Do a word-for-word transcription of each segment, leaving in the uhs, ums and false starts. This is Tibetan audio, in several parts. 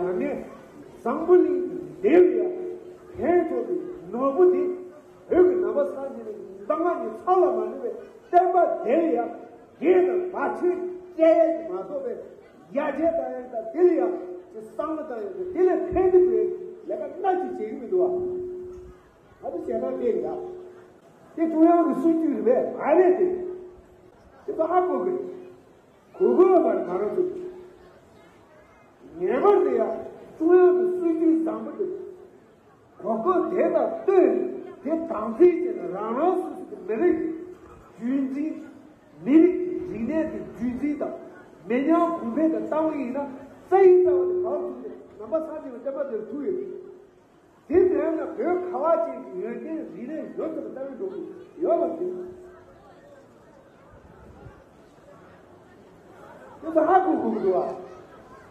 ཡང་ནི་བཟང་པོ་གླིང་དུ་འདིར་ཡང་ཕན་ཐོགས་པའི་ནོར་བུ་འདི། བོད་ཀྱི་ནང་པ་སངས་རྒྱས་ནི་གདམས་ངག་གི་ཚབ་ལ་མ་ལུས་པའི་བསྟན་པ་འདིར་ཡང་འགལ་དང་བར་ཆད་བཅད་ཡས་ཀྱི་མ་གཏོགས་པའི་ཡར་རྒྱས་བཏང་ཡས་དང་། དེ་ལ་ཡང་ཅི་བསམ་བློ་བཏང་ཡས་དང་། དེ་ལ་ཕན་ཐོགས་པའི་ལས་ཀ་སྣ་གཅིག་བྱེད་ཀྱི་མི་འདུག་བ། ང་ཚོ་བྱས་ན་དེ་ཡིན་ད། དེ་ཀྲུང་དབྱང་གི་སྲིད་ཇུས་རེད་པས། མ་རེད་དེ། དེ་ཚོ་ཧ་གོ་གི་རེད། གོ་དགོས་པ་མ་རེད་ཚོ། ངེས་པར་དུ་ཡང་ཀྲུང་དབྱང་གི་སྲིད་ཇུས་བཟང་པོ་དེ་གོ་སྐབས་དེ་དང་བསྟུན་ནས་དེ་དམ་འཛིན་བྱས་ནས། རང་རང་སོ་སོ་གི་མི་རིགས་ཀྱི་རྒྱུད་འཛིན། མི་རིགས་ཀྱི་རིག་གནས་ཀྱི་རྒྱུད་འཛིན་དང་། མི་ཉམས་གོང་འཕེལ་དུ་བཏང་བ་ཡིན་ན། རྩ་ཡི་རྩ་བ་དེ་གང་ཐུབ་ནས་ནང་པ་སངས་རྒྱས་པའི་བསྟན་པ་དེར་ཐུག་ཡོད། དེ་མེད་ན་བོད་ཁ་བ་ཅན་གྱི་ཡོན་ཏན་རིག་གནས་ཡོངས་སུ་རྩ་བའི་འགྲོ་གི་ཡོད་པ་དེ། དེ་ཚོ་ཧ་གོ་དགོས་ཀྱི་འདུག་བ།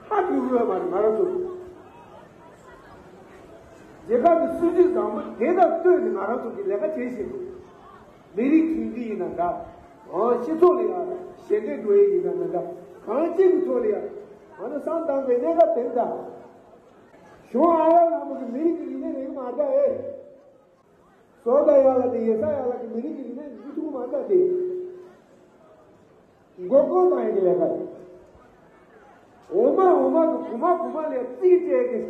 ཧ་གོ་དགོས་པ་མ་རེད། ང་རང་ཚོ་རྒྱལ་ཁབ་ཀྱི་སྲིད་ཇུས་བཟང་པོ་དེ་དང་བསྟུན་ནས་ང་རང་ཚོ་གི་ལས་ཀ་བྱེད་བཞིན་འདུག་མི་རིགས་མཐུན་སྒྲིལ་ཡིན་ན་འདྲ། འོ། སྤྱི་ཚོགས་ལ་ཡང་ཞི་བདེ་འགྲོ་ཡས་ཡིན་ན་འདྲ། གང་ཅིའི་ཐོག་ལ་ཡང་ང་ཚོ་བསམ་བཏང་པའི་གནད་འགག་དེ་འདྲ། གཞུང་ཨ་ལ་ལ་མོ་གི་མི་རིགས་ཀྱི་རིག་གནས་རིག་མ་འདྲ་ཨེ། བཟོ་ལྟ་ཡག་ལ་དེ་ཡེ་ས་ཡག་ལ་གི་མི་རིགས་ཀྱི་རིག་གནས་འདི་ཐུག་མ་འདྲ་དེ། མགོ་སྐོར་བཏང་ཡག་གི་ལས་ཀ་རེད། འོ་མ་འོ་མ་གི་གོ་མ་གོ་མ་ལ་རྩིས་སྤྲད་གི།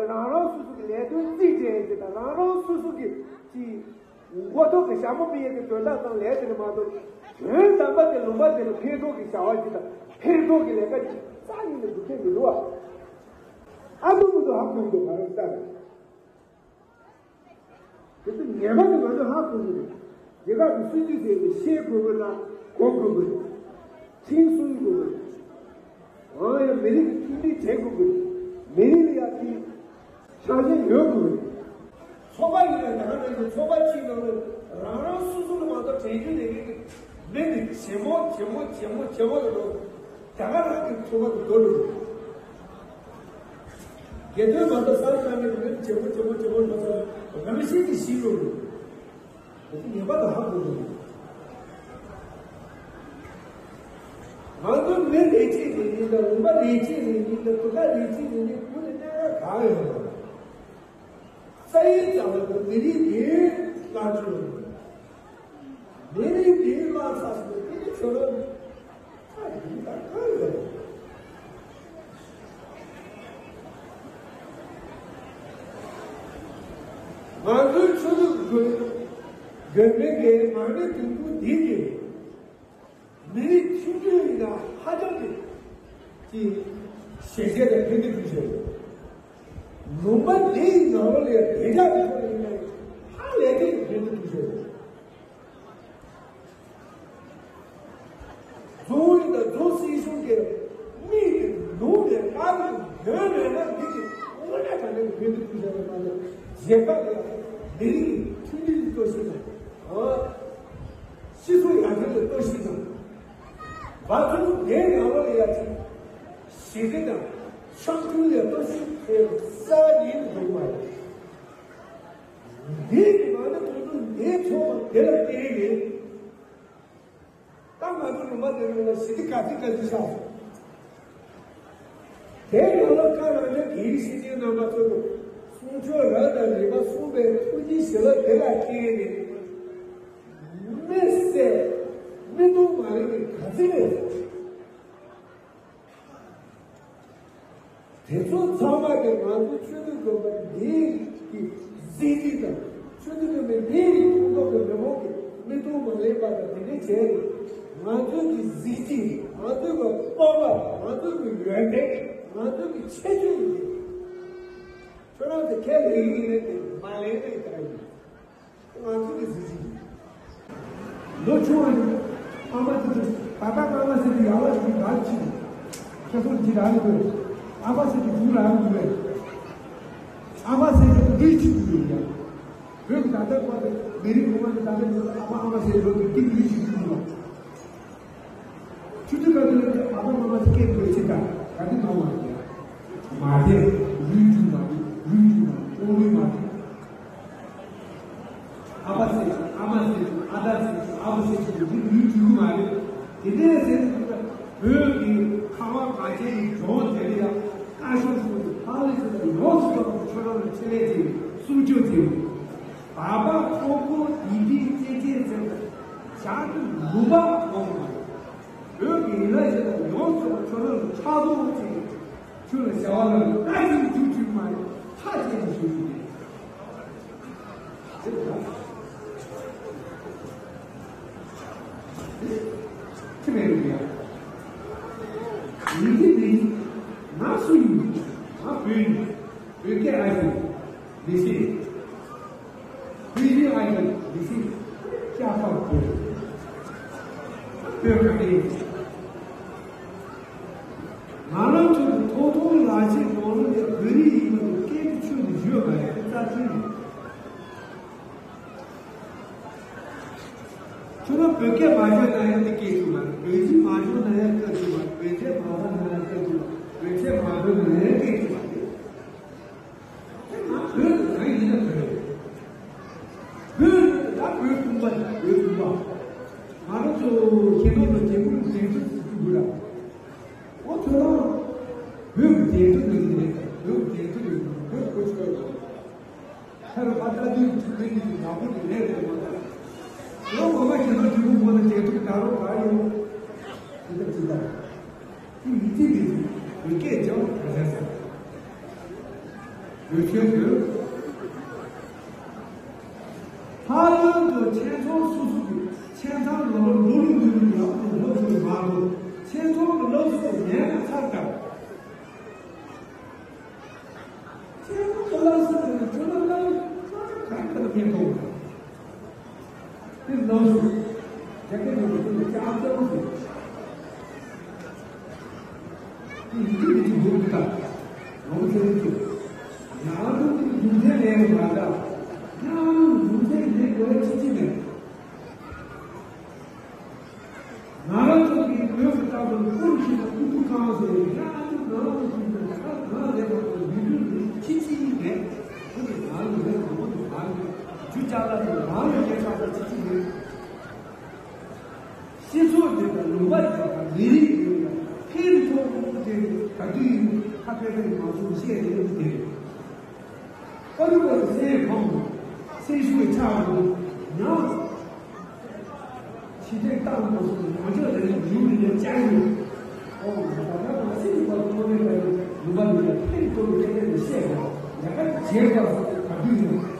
རང་རང་སོ་སོ་གི་ལས་དོན་རྩིས་སྤྲད་ཡག་གི་དང་། རང་རང་སོ་སོ་གི་ཅི་མགོ་ཐོག་གི་ཞྭ་མོ་སྤུ་ཡག་གི་དོན་དག་དང་ལས་དེ་རེད་མ་གཏོགས། དོན་དམ་པ་དེ་ལུང་པ་དེ་ལ་ཕན་ཐོགས་གི་བྱ་བ་ཅིག་དང་། ཕན་ཐོགས་གི་ལས་ཀ་ཅིག་རྩ་ནས་འགྲུབ་མཁན་མི་འདུག་བ། ཨ་འདུག་མི་འདུག་ཧ་གོ་མི་འདུག་ང་རང་ལྟར། དེ་ཚོ་ངེས་པར་དུ་ང་ཚོས་ཧ་གོ་དགོས་རེད། རྒྱལ་ཁབ་ཀྱི་སྲིད་ཇུས་དེ་ཤེས་དགོས་དགོས་ན་གོ་དགོས་དགོས་རེད། མཁྲེགས་སུན་དགོས་དགོས་རེད། འོ་ཡ། མི་རིགས་ཀྱི་མཐུན་སྒྲིལ་བྱེད་དགོས་དགོས་རེད། མི་རིགས་ལ་ཡ་དེ་ཆ་རྐྱེན་ཡོད་དགོས་རེད། ཚོགས་པ་ཡིན་ན་ད་ག་ནང་བཞིན་ཚོགས་པ་གཅིག་ནང་ལ་རང་རང་སོ་སོ་ལ་མ་གཏོགས་དྲན་རྒྱུ་ལས་མེད་ཀྱི། མི་འདི་ཇེ་མང་ཇེ་མང་ཇེ་མང་ཇེ་མང་དུ་འགྲོ། ད་ག་རང་གི་ཚོགས་པ་དུ་འགྲོ་རུ། དགེ་འདུན་མ་གཏོགས་སར་གཏོང་མཁན་མི་ཇེ་མང་ཇེ་མང་ཇེ་མང་འགྲོ་ཚར། རང་བཞིན་གྱིས་ཤི་རུ། འདི་ངེས་པར་དུ་ཧ་གོ་དགོས། ང་ཚོ་མི་རེ་གཅིག་ནས་ཡིན་ད། ལུང་པ་རེ་གཅིག་ནས་ཡིན་ད། གྲུ་ཁ་རེ་གཅིག་ནས་ཡིན། ཁོ་ནི་གནད་འགག་གང་ཡོད་རེད། རྩ་ཡི་རྩ་བ་དེ་མི་རིགས་འདིའི་བླ་སྤྱོད་རེད། མི་རིགས་འདིའི་བླ་ཚ་ཟེར་བ་དེ་ནི་ཁྱོད་རང་ཚ་ཡིན་ད་གང་ཡོད་རེད། ང་ཚོའི་ཆོས་ལུགས་དགོན་དགོན་པའི་གི་མ་ཎི་དུང་ཕྱུར་འདི་གི་མི་རིགས་མཐུན་སྒྲིལ་ཡིན་ན་ཧ་ཅང་གི་ཅིག་ཞལ་བཞེས་དང་ཕན་བདེ་ཐུགས་ཆེ། ལུང་པ་འདི་ཡི་ནང་ལོགས་ལ་བདེ་འཇགས་ཀྱི་ཐོག་ནས་ཡིན་ན་ཧ་ལས་ཀྱི་ཕན་བདེ་ཐུགས་ཆེ། རྫོང་ཡིན་ན་རྫོང་སྲིད་གཞུང་གི་མི་གི་ལུང་ནས་ཀ་རུ་ཡོད་མེད་ན་འདི་གི་དངོས་གནས་དྲང་གནས་ཀྱི་ཕན་བདེ་ཐུགས་ཆེ་བ་མ་ལས་རྒྱལ་ཁབ་ལ་མི་རིགས་མཐུན་སྒྲིལ་གྱི་གཏོར་བཤིག་དང་། སྤྱི་ཚོགས་ཡར་ཐོན་གྱི་གཏོར་བཤིག་དང་། བ་ཚོ་དེ་ཡང་ལོ་ལ་ཡ་ཅིག་ཞི་བདེ་དང་འཆམ་མཐུན་ལ་གཏོར་བཤིག་ཐེབས་ས་ཡིན་འདུག་མ་རེད། འདི་གི་མ་ཎི་དུང་ཕྱུར་འདི་ཚོགས་པ་དེ་ལ་བརྟེན་ནས། ད་ང་ཚོ་ལུང་པ་དེ་ལ་ཞི་བདེ་ག་ཚོད་ག་ཚོད་ཤར། དེ་ཡང་ལ་བཀའ་གནང་ནས་དེའི་སྲིད་ཇུས་རྣམ་པ་ཚོ་གསུང་ཆོས་རབ་དང་རིམ་པ་གསུངས་པའི་ཐུགས་རྗེ་ཞི་ལ་དེ་ལ་བརྟེན་ནས། མི་བསད་མི་གཏོང་མ་རེད་པས་ག་ཚོད་རེད། དེ་ཚོ་ཚང་མ་གིས་ང་ཚོ་ཆོས་དུང་དགོན་པ་འདིའི་གི་གཟི་བརྗིད་དང་། ཆོས་དུང་དགོན་པའི་འདིའི་ཁོངས་གཏོགས་ཀྱི་མི་མང་གིས་མི་གཏོང་མ་ལེན་པ་དང་། དེ་འདྲ་བྱས་ནས་ང་ཚོའི་གི་གཟི་བརྗིད། ང་ཚོའི་གི་སྤོབས་པ། ང་ཚོའི་གི་ཡོན་ཏན། ང་ཚོའི་གི་ཁྱད་ཆོས་ཡིན། ཁྱོད་རང་ཚོ་ཁས་ལེན་ཡིན་ནས་དེ་མ་ལེན་ནས་ད་ཡིན། ང་ཚོ་གི་གཟི་བརྗིད། ལོ་ཆུང་བ་ཡིན། ཨ་མ་དེ་ཚོ་ད་ལྟ་ཨ་མ་ཟེར་དུས་ཡག་ལ་ཞིག་རག་ཅིག་ཁྱེད་ཚོ་འདི་རག་དགོས། ཨ་ཕ་ཟེར་དུས་འདི་རག་དགོས། ཨ་ཕ་ཟེར་དུས་འདི་ཅིག་དགོས་ཡ། བོད་ཀྱི་ད་ལྟ་བར་དུ་མི་རིགས་གོང་མ་གི་ད་ལྟ་ཨ་ཕ་ཨ་མ་ཟེར་ལོ་དུས་འདི་འདི་ཅིག་དགོས་ཡ། ཆུ་ཚོད་ག་དུས་ལ་ཨ་ཕ་ཨ་མ་ཟེར་སྐད་འབོད་ཅིག་དང་ག་དུས་མ་མ་མ་དེ་ལུས་ཀྱི་མ་དེ་ལུས་ཀྱི་མ་དེ་ཨོ་ལུས་མ་དེ། ཨ་ཕ་ཟེར། ཨ་མ་ཟེར། ཨ་ད་ཟེར། ཨ་བུ་ཟེར་གྱི་འདི་ལུས་འགྲིག་གི་མ་རེད། དེ་འདྲས་ཟེར་ནས་བོད་ཀྱི་ཁ་བ་གངས་ཅན་གྱི་ལྗོངས་དེ་ལ་ཡང་ཁ་ཤོར་སོང་སྟེ་ཕར་ གསུང་ཆོས་དེ། བར་པ་ཁོ་ཁོ་དེ་དེ་ཅེ་ཅེ་ཟེར་བ། ཞག་གི་ལུང་པ་ཁོ་ཁོ། བོད་ཀྱི་ཡིན་ལ་ཞེས་དང་ཡོངས་སུ་ཁྱོད་རང་ཕྱག་རྡོག་ཅིག་ཁྱོད་ལ་བྱ་བ་ལ་ལྟ་ཞིག་འཇུག་ཅིག་མ་ཡིན་ཐག་བཅད་ནས་ཞུ་རྒྱུ་རེད། ཅི་མེད་རེད་ཡ། ཡིན་གྱི་མིན། ང་སུ་ཡིན། ང་བོད་ཡིན། བོད་སྐད་ཨ་ཡིན། མི་ཤེས། བོད་ཡིན་ཨ་ཡིན་མི་ཤེས། ཤ་ཁྲག་བོད། བོད་ག་རེ་ཡིན། ང་རང་ཚོ་གི་ཐོག་ཐོག་ལ་ཆེ་ནོར་ལུགས་ཀྱི་བོད་རིགས་ཡིན་པ་དང་སྐད་ཀྱི་ཆོས་ནི་བརྗོད་མ་ཡ་རྩ་ཆེན་རེད། ཁྱོད་རང་བོད་སྐད་མ་བརྗོད་ན་ཡང་འདི་སྐད་ཆུང་བ་རེད། བོད་ཡིག་མ་བརྗོད་ན་ཡང་སྐད་ཆུང་བ་རེད། བོད་ཆས་མ་བཟོ་ན་ཡང་སྐད་ཆུང་བ་རེད། བོད་ཆས་མ་བཟོ་ན་ཡང་སྐད་ཆུང་བ་རེད། དེ་ང་བོད་ཀྱི་ང་ཡིན་ན་བོད་རེད། བོད་ད་བོད་ཕུང་པ་རེད། བོད་ཕུང་པ། ང་རང་ཚོ་ཁྱེད་རང་ཚོ་རྒྱལ་ཁབ་ཀྱི་རྒྱལ་ཁབ་ཀྱི་དགོས་ར། ཨོ་ཁྱོད་རང་བོད་ཀྱི་རྒྱལ་ཁབ་ཀྱི་རེད། བོད་ཀྱི་རྒྱལ་ཁབ་ཀྱི་བོད་གོ་ཆོད་རེད། ཁ་རུ་ཕ་ད་དུས་ཚོད་དཔེ་ཡིན་ནག་པོ་དེ་ལས་རེད་མ་གཏོགས། ལོ་ངོ་མ་ཞིག་ལ་དུས་ཁོ་ཁོ་ན་བྱེད་ཐུབ་ད་རུང་ག་ཡོད། དེ་ལྟར་ཅི་ལྟར། དེ་མི་ཚེ་མི་ཚེ་བོད་སྐད་ཅང་ག་ཟེར་ཟེར། བོད་ཆོས་བོད། ལྷག་དོན་དུ་ཆེ་མཐོང་སོ་སོ་གི་ཆེ་མཐོང་ལོ་ལོ་ལོ་ལོ་ལོ་ལོ་ལོ་ལོ་ལོ་ལོ་མ་གཏོགས་ཆེ་མཐོང་གི་སློབ་གསོ་ངན་ན་ཚར་དཀའ། ཁྱེད་ཚོ་ལ་ཟེར་ནས་ཁྱོད་ལ་ལ་ཁྱོད་ཚོ་གང་ག་ལ་མེད་དོ། དེ་ལོ་སུ་རྒྱ་སྐད་ནང་དུ་ལྕགས་ལྕགས་ཟེར། དེ་ཡིན་གྱི་མི་གྱི་འདུག་ད། ལོ་ཚོད་ཀྱི་ཡང་དུ་རྒྱུ་མཚན་ལས་མ་འདྲ། ཡང་རྒྱུ་མཚན་ལས་དགོས་ཅི་ཅི་མེད། ང་རང་ཚོ་གི་བོད་ཀྱི་སྐབས་སུ་ཀུན་གྱིས་ཀུན་ཏུ་གང་ཟེར་ཡང་ང་ཚོ་ང་རང་ཚོ་གི་ད་ང་ལས་མ་གཏོགས་མི་འདུག་ནི་ཁྱི་ཁྱི་ཡིན་མེད། ཁོ་གི་ང་ལ་ལས་མང་པོ་འདུག་ང་ལ་རྒྱུ་ཅག་ལ་ཚོ་ང་ལ་སྐད་ཆ་ཟེར་ཁྱི་ཁྱི་མེད། སྤྱི་ཚོགས་འདི་དང་ལུང་པ་འདི་དང་མི་རིགས་འདི་དང་ཕན་ཐོགས་ཀྱི་དེ་ག་དུས་ཡིན་ཁ་ཕན་ཕན་མང་ཚོགས་བཤད་ཡོད་དེ། ཨ་རུ་བ་སེ་ཕམ་སེ་ཤུ་ཆག་རུ་ཉང་། ཕྱི་དྲེག་བཏང་མ་སོང་ནས་ང་ཚོ་ལ་ཡུལ་ནས་ལས་བཅར་ཡོད། ཨོ་ད་ལྟ་བ་སེ་ཡི་བ་ཐོག་ནས་ལ་ཡུལ་བ་ནས་ཕན་ཐོགས་ཀྱི་ཁྱད་ལས་བཤད་ཡོད། ཡ་ག་བྱེད་པ་ག་དུས་ཡིན།